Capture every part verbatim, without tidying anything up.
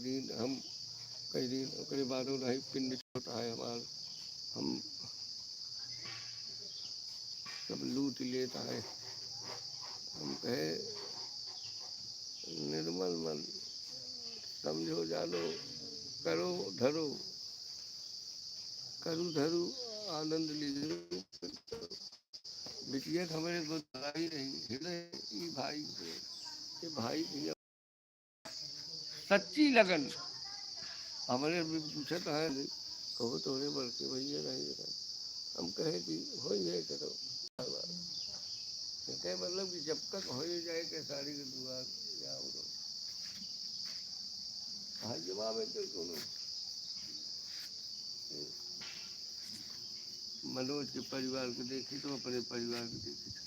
दिन, हम कई दिन, ओकरे बाद वो नहीं पिंड छोड़त है हमार, हम सब लूट लेत है। हम कहे, "निर्मल मन, समझो जानो, करो धरो, करू धरू, आनंद लीजो।" बिटिया के हमरे गोदवाई रही, हृदय ई भाई के, ये भाई भैया सच्ची लगन। हमरे भी पूछत है, कहो तोरे बड़के भैया नहीं रहन। हम कहे कि हो ही है करो। कहते मतलब कि जब तक हो ही जाए के सारी के दुआ जाओ। हाँ, जवाब है तो कोनो। मनोज के परिवार के देखी तो अपने परिवार के देखी तो।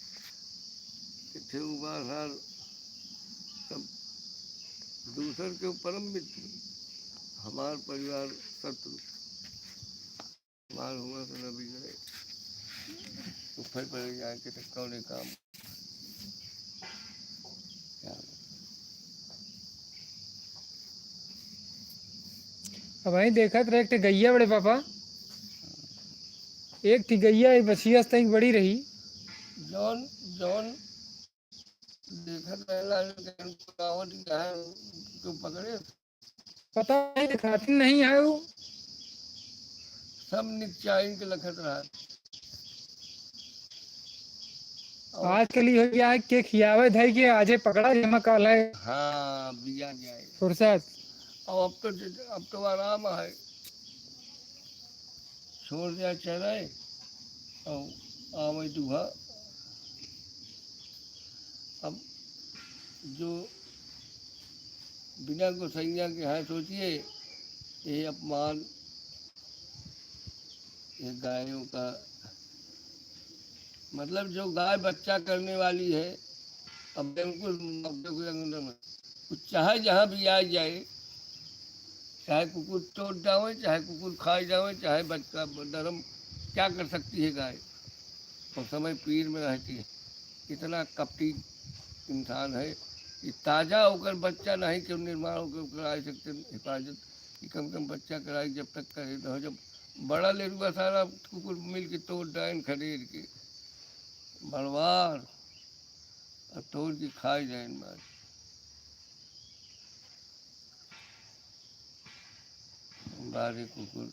किथे उबार हार सब दूसर के परम मित्र, हमार परिवार शत्रु। हमार हुआ तो न बिगड़े, तो फिर पड़े जाके तो कौने काम। क्या? अब वहीं देखत रहे, एक ठे गैया बड़े पापा, एक ठे गैया, एक बछिया से तनिक बड़ी रही। जौन, जौन देखत रहला, लेकिन गावत जाए, तो पकड़े। पता नहीं, दिखाती नहीं है वो। सब नित्याइन के लखत रहा। और आजकल ई हो गया है कि खियावे धई के आजे पकड़ा, जेमा काल है। हाँ, बिया जाए। फुर्सत। अब, अब तो, अब तो आराम है। छोड़ दिया चराए और आवे दूहा। अब जो बिना गोसैया के है, सोचिए, ये अपमान, ये गायों का, मतलब, जो गाय बच्चा करने वाली है, अब बिल्कुल मौके को अंदर में, वो चाहे जहाँ भी आ जाए, चाहे कुकुर चोट जावे, चाहे कुकुर खाए जावे, चाहे बच्चा नरम, क्या कर सकती है गाय? और समय पीर में रहती है। इतना कपटी इंसान है कि ताजा होकर बच्चा नहीं क्यों निर्माण होकर कराए सकते, हिफाजत कि कम कम बच्चा कराए, जब तक करे न हो, जब बड़ा लेरुआ सारा कुकुर मिल के तोड़ डाइन खदेड़ के बड़वार और तोड़ के खाए जाए मार। बारे कुकुर।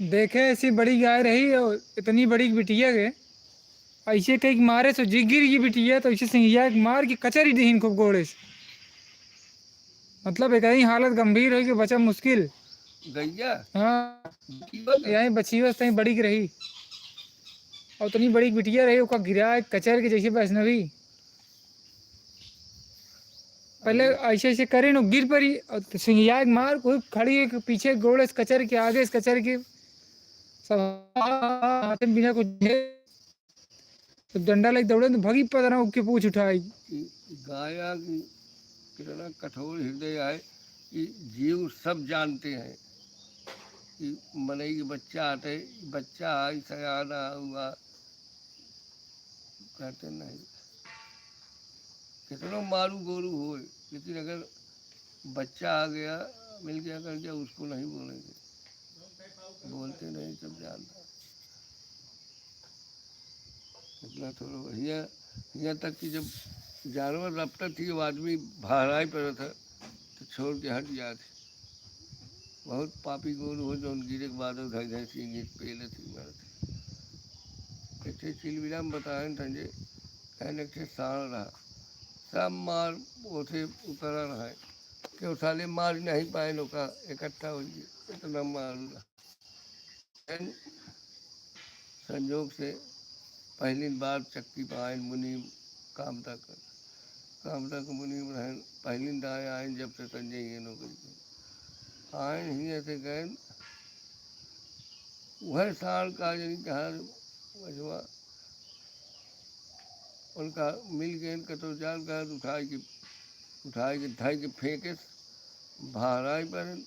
देखे, ऐसी बड़ी गाय रही और इतनी बड़ी बिटिया के, ऐसे कहीं मारे सो जी गिर गई बिटिया, तो ऐसे सिंगिया के मार के कचर ही दीहिन खूब गोड़े से। मतलब, एक ही हालत गंभीर होई कि बचा मुश्किल। गैया? हाँ। बिटिया के? यही बछिया से तहीं बड़ी के रही। और इतनी बड़ी बिटिया रही, ओका गिरा के कचर के जैसे वैष्णवी। पहले अरे। ऐसे ऐसे करे न गिर पड़ी, और तो सिंगिया के मार, कोई खड़ी है कि पीछे गोड़े से कचर के, आगे से कचर के, सब हाथ में बिना कुछ, तो डंडा लेके दौड़े तो भगी पता ना उसके पूछ उठाई। कि गाया की कितना कठोर हृदय आए कि जीव सब जानते हैं कि मनई के बच्चा आते, बच्चा आई सयाना हुआ, कहते नहीं। कितनो मारू गोरू होए, लेकिन अगर बच्चा आ गया, मिल गया कर गया, उसको नहीं बोलेंगे, बोलते नहीं, सब जानता। इतना थोड़ा, यहाँ, यहाँ तक कि जब जानवर रपटत थी, वो आदमी बहराई पड़त है, तो छोड़ के हट जात है। बहुत पापी गोरू हो, जौन गिरे के बाद धई धई सींगे पेले थी मारत। एक ठे चिलबिला में बताएन तंजे, कहने एक ठे साँड़ रहा, सब मार ओथे उतरा रहा है, केहू साले मार नहीं पाए, ओका इकट्ठा हो गए, इतना मार रहा। संजोग से पहली बार चक्की पर आयन मुनीम कामता कर, कामता के मुनीम रहन, पहली दाएँ आयन जब से संजय ये नौकरी कर। आयन हियाँ से गयन, वह साँड़ का जनी कहा, वजवा उनका मिल गए, कतो जान कहा, उठाए के, उठाए के, धाई के फेंके, बहराई पर,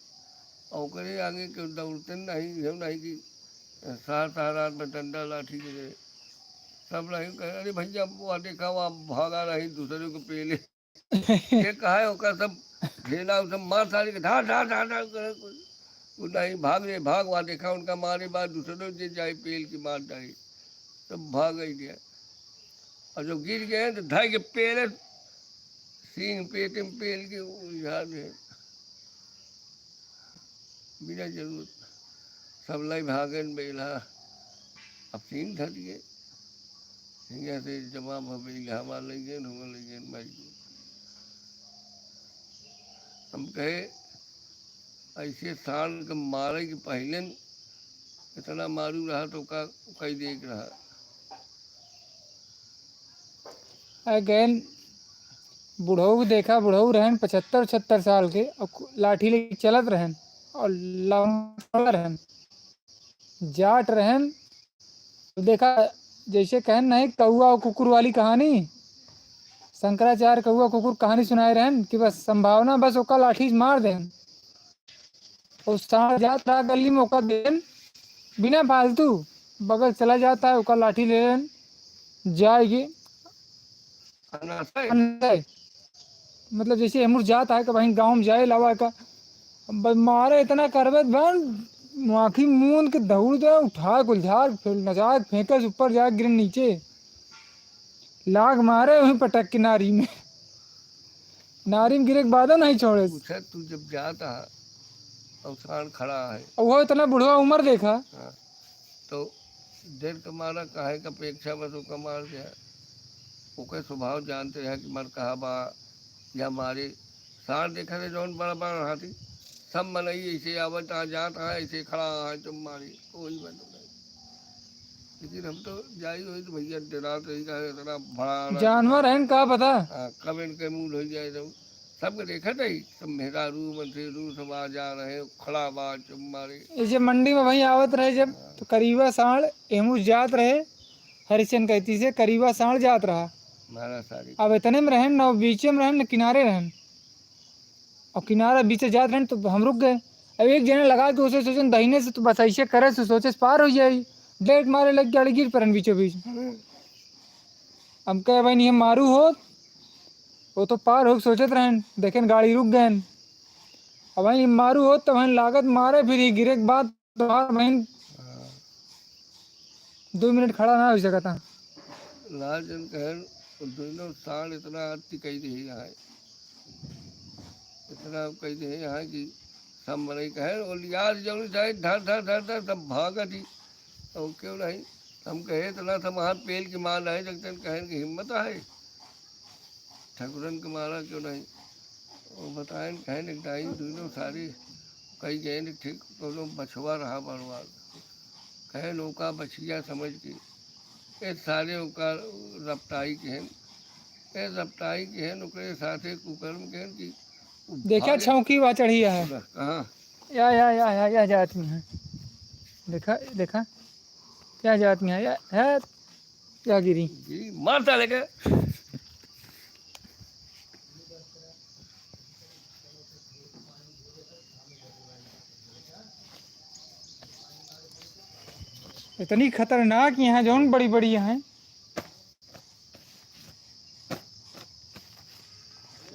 और ओकरे आगे के दौड़ते नहीं, हम नहीं कि सार सार रात में डंडा लाठी के दे। सब नहीं कहे, "अरे भैया, वो देखा, वहाँ भागा रही, दूसरे को पेले।" ये कहा है, ओकर सब ढेला उ सब मार सारे के ढा, ढा, ढा, ढा करे। उ नहीं भाग रे, भाग, वहाँ देखा उनका मारे बाद दूसरो जे जाए पेल के मार डाई। सब भाग गई दिया। और जब गिर गए तो धाई के पेल, सींग पेट में पेल के उ झाड़ दे। बिना जरूरत सब लाई भागन बेला। अब सींग धर दिए। हियाँ से जमा भबे इलाहाबाद लइ गए, हुआँ लइ गए, मार के। हम कहे, ऐसे साँड़ के मारे के पहिले इतना मारू रहा तो का, कई देख रहा। आ गए बुढ़ऊ के देखा, बुढ़ऊ रहन पचहत्तर, पचहत्तर साल के, और लाठी लेके चलत रहन, और लंबा रहन, जाट रहन। देखा, जैसे कहन नहीं, कौआ और कुकुर वाली कहानी, शंकराचार्य कौआ कुकुर कहानी सुनाए रहन कि बस संभावना, बस ओका लाठी से मार देन। और साँड़ जात रहा गली में, ओका देन बिना फालतू बगल चला जाता है, ओका लाठी ले लेन, जाएगी। अनासै। अनासै। मतलब जैसे हमर जात है कि भाई गाँव में जाए लावा का, अब मारे इतना करबे बन, आँखी मूंद के दौड़ दे, उठा गुलझार, फिर नचा के फेंके से ऊपर जाके गिरे नीचे। लाग मारे वहीं पटक के नारी में। नारी में गिरे के बादो नहीं छोड़े। पूछे, तू जब जाता है और साँड़ खड़ा है। और वो इतना बुढ़वा उम्र देखा। हाँ। तो देर के मारा काहे का अपेक्षा बस ओका मार दिया। ओके स्वभाव जानते हैं कि मर कहा बा या मारे। साँड़ देखा थे जौन बड़ा बड़ा हाथी, सब मनई ऐसे आवत आ जात है, ऐसे खड़ा है, तुम मारे, कोई मतलब नहीं। लेकिन हम तो जाई होई तो भैया डरात रही का इतना बड़ा जानवर है का पता? हाँ, कब इनके मूड हो जाए तो सबके देखत है, सब मेहरारू, मंसेरू सब आ जा रहे, खड़ा बा, चुप मारे। ये जब मंडी में वहीं आवत रहे जब, हाँ। तो करीबा साँड़ एमू जात रहे, हरिचंद कहती से करीबा साँड़ जात रहा। मारा सारी। अब इतने में रहन, न बीचे में रहन, न किनारे रहन। और किनारा बीचे जात रहन, तो हम रुक गए। अब एक जने लगा के उसे सोचन, दहिने से तो बस ऐसे करे, से सोचे से पार हो जाई। डायरेक्ट मारे लग गया, गिर परन बीचों बीच। हम्म। हम कहे, "भाई, नहीं, हम मारू होत।" वो तो पार होके सोचत रहन, देखेन गाड़ी रुक गएन। अब भाई मारू होत, तो भाई लागत मारे, फिर ये गिरे के बाद तो मार भाई हाँ। दो मिनट खड़ा ना हो सकता। लाल जन कहन, वो दोनों साँड़ इतना अति कह रही है, इतना कह रही है कि सब मनई कहन, वो यार जौन चाहे धर, धर, धर, धर, सब भागत ही। और क्यों नहीं? हम कहे, "इतना तो महान पेल के मार है, जगतन कहन की हिम्मत है, ठकुरन के मारा क्यों नहीं?" वो बताएन, कहन, "एक दाई, दोनों सारे कई गए न, ठीक कोनो बछवा रहा बड़वा।" कहन, "ओका बछिया समझ के, ए सारे ओका रपटाई कहन, ए रपटाई कहन, ओकरे साथे कुकर्म कहन कि उ देखा भागे।" छौंकी वा चढ़ी है। कहाँ? या, या, या, या, या जात में है। देखा, देखा। क्या जात में है? या, है, क्या गिरी? गिरी, मार साले के। इतनी खतरनाक यहाँ जौन बड़ी बड़ी हैं।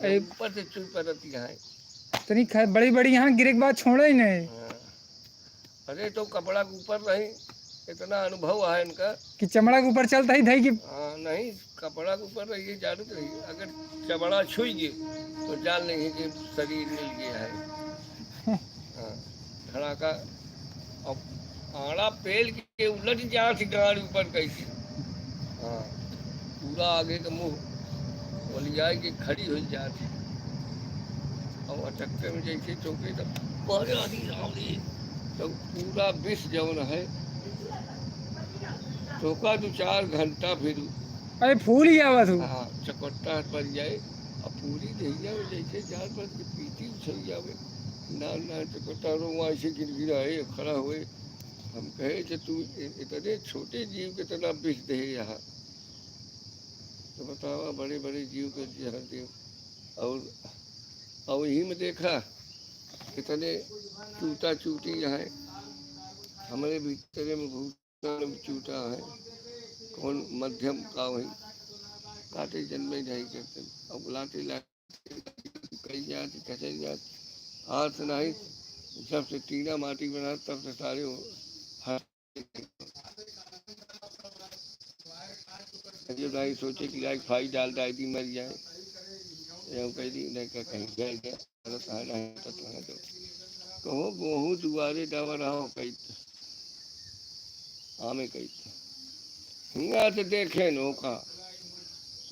अरे ऊपर से चुई पड़ती है। इतनी ख-, बड़ी बड़ी यहाँ गिरे के बाद छोड़े ही नहीं। हाँ। अरे तो कपड़ा के ऊपर नहीं, इतना अनुभव है इनका। कि चमड़ा के ऊपर चलता ही धई कि हाँ, नहीं, कपड़ा के ऊपर रहिए, जानत रहिए, अगर चमड़ा छुई गए तो जान लेंगे कि शरीर मिल गया है। हाँ, धड़ाका। अब आड़ा पेल के उलट जात गाड़ी ऊपर कैसे। हाँ, पूरा आगे का मुँह ओलियाए के खड़ी हो जात है। और अटकते में जैसे चौके तब पहले आदि राम रे, तो पूरा विष जौन है, तो का दो चार घंटा फिर अरे फूल ही आवत हो। हाँ, चकोट्टा बन जाए। अब पूरी दहिया में जैसे जान पर के पीती उछल जावे, ना, ना, चकोट्टा रोवा ऐसे गिरगिराए, खड़ा हुए। हम कहे कि तू इ-, इतने छोटे जीव के इतना विष दे यहाँ। तो बतावा, बड़े, बड़े जीव के जहर दे। और, और यही में देखा, इतने चूता चूती यहाँ है। हमारे भीतरे में बहुत चूटा है, कौन मध्यम का वही काटे जन्मे जाई करते। अब लाते लाते कही जात, कचल जात। आज से नहीं, जब से टीना माटी बना, तब से सारे हो-, हर जो नहीं सोचे कि लाइक फाई डाल डाल दी, मर जाए। ये हम कह दी, नहीं का कहीं जाए, जाए, गलत है, नहीं तो कहाँ जाओ। कहो, गोहूँ दुआरे डावा रहा हो, कही तो। आमे कही तो। हिंगा से देखे नो का।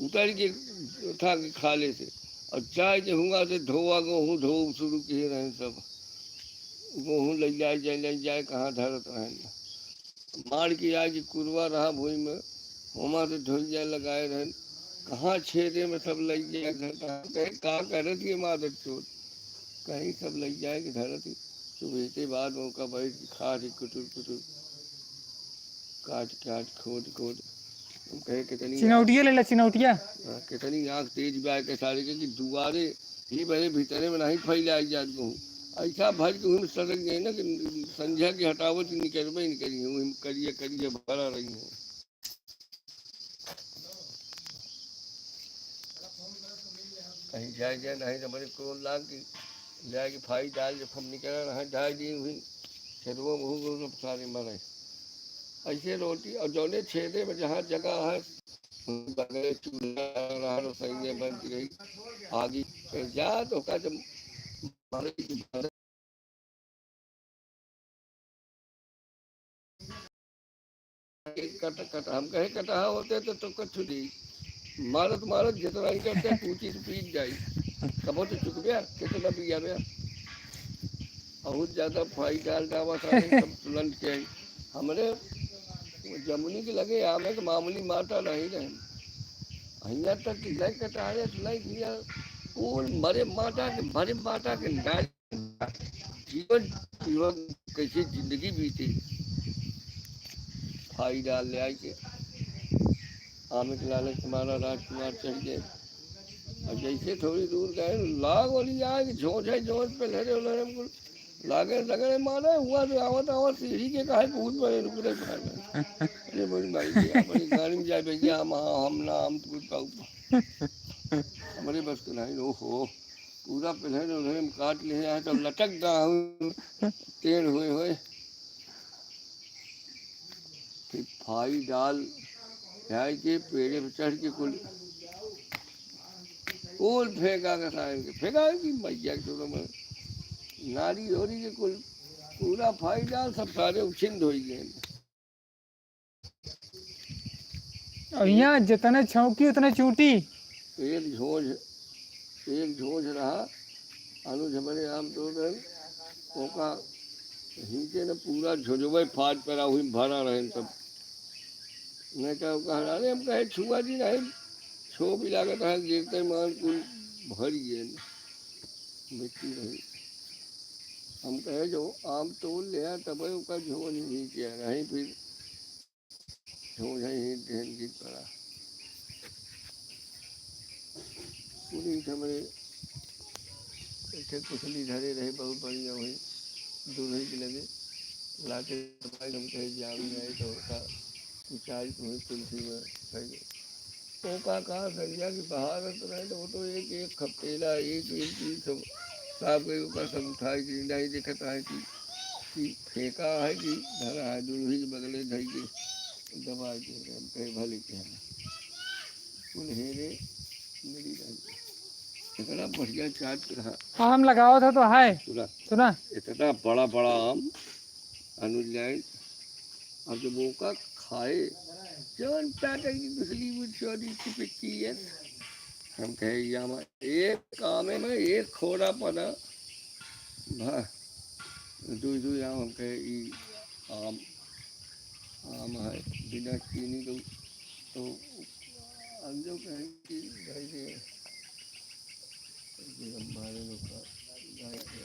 उतर के उठा के खा लेते। और चाय के हुआ से धोआ, गोहूँ धो शुरू किए रहे सब। गोहूँ ले जाए, जाए, ले जाए, कहाँ धरत रहे। मार के आए कि कुरवा रहा भुई में, होमा से धोइया लगाए रहन। कहाँ छेदे में सब लग जाए घर का। कहे, "का करत ये मादर चोद?" कहीं सब लग जाए कि धरत ही। सुबह के बाद उनका बैठ के खा रही कुटुर कुटुर। काट काट, खोद खोद। हम कहे, "कितनी चिनौटिया ले ला, चिनौटिया।" हाँ, कितनी आँख तेज बा के सारे के कि दुआरे ही भरे भीतरे में नहीं फैलाए जात गहूँ। ऐसा भर के हुई सड़क गए ना कि संझा के हटावत ही निकलबे नहीं करी, हुई करिया करिया भरा रही है। कहीं जाए जाए नहीं तो बड़े कौन लाग के जाए के फाई डाल जब हम निकल रहे ढाई दिन हुई खेतवा में हो गए सब सारे मरे। ऐसे रोटी और जौने छेदे में जहाँ जगह है बगले चूल्हा रहा, रसोई में बन के रही। आगी पे जा तो का जब मारे की बात कट, कट, हम कहे कटहा होते तो, तो कछु नहीं। मारत, मारत जितना ही करते, कूची से पीट जाई। कबो तो चुक गया, कितना भी गया। बहुत ज्यादा फाई डाल डावा सारे सब तुरंत के आई। हमरे जमुनी के लगे आवे के मामूली माटा नहीं रहे। हियाँ तक कि लाई कटारे, लाई किया, कुल मरे माटा के, मरे माटा के नाई। जीवन, जीवन कैसे जिंदगी बीती। फाई डाल ले आई के। आमे के लालच मारा राजकुमार चढ़ गए। अब जैसे थोड़ी दूर गए, लाग वाली आए कि झोंझे झोंझ पे लहरे उलहरे हमको लागे, लगे मारे, हुआ तो आवत, आवत सीढ़ी के काहे कूद पड़े, रुक रहे खाए में। अरे बड़ी माई के, बड़ी गाड़ी में जाए भैया, हम, हम ना, हम तो कुछ पाऊ। हमारे बस के नहीं, ओहो। पूरा पहले उन्हें काट लिए हैं, तो लटक रहा हूँ, टेढ़ हुए हुए। फिर फाई डाल जाए के पेड़े पे चढ़ के कुल, कुल फेंका के सारे के, फेंका की मैया के छोड़ो में। नारी होरी के कुल पूरा फाई डाल, सब सारे उछिंद हो गए। अब यहाँ जितने छौंकी उतने चूटी। एक झोंझ, एक झोंझ रहा, अनुज हमरे आम तोड़ रहे, ओका हिंचे न पूरा झोंझवे फाट पर हुई भरा रहे तब। मैं कहा, कहा, अरे हम कहे छुआ जी नहीं, छो भी लागत है, गिरते मान कुल भर गए, मिट्टी रही। हम कहे जो आम तोड़ ले, तब ओका झोंझ हिंचे रही, फिर झोंझ ही ढेर गिर पड़ा। पुलिस हमरे ऐसे कुसली धरे रहे, बहुत बढ़िया हुई, दूल्हे के लगे लाके भाई हम कहे जाम जाए तो होता, ऊंचाई को हुई तुलसी में फैले। ओका कहाँ सरिया की बहारत रहे, तो वो तो एक एक खपेला, एक एक चीज सब साफ गई, ओका सब उठाई के नहीं देखत है कि कि फेंका है कि धरा है, दुल्ही के बगले धई के दबा के हम कहे भले के है। कुल हेरे मिली रही। इतना बढ़िया चाट रहा। हाँ, हम लगावत है तो है। सुना। सुना। इतना बड़ा बड़ा आम अनुज लाइन, अब जब ओका खाए, जौन पैकेट की बिजली वो चोरी की पिक्की है, हम कहे, "ये आम एक आमे में एक खोरा पना भा, दुई दुई आम हम कहे, ई आम, आम है, बिना चीनी के।" तो हम जो कहे कि भाई ये, ये हमारे लोग का गाय है,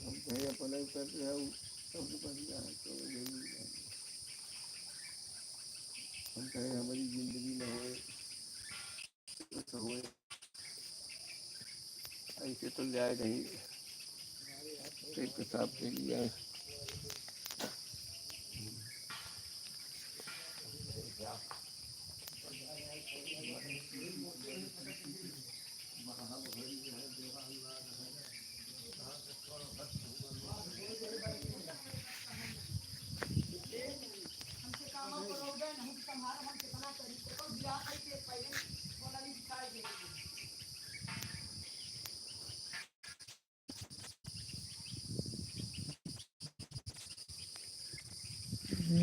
हम कहे अपना ही कर रहे हो, सबके पास जाए तो जरूर जाए। हम कहे हमारी जिंदगी में होए, ऐसे तो जाए नहीं, पेट पेशाब के लिए।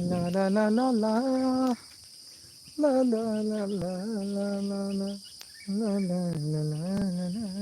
ला ला ला ला ला। ला ला ला ला ला ला ला। ला ला ला ला ला।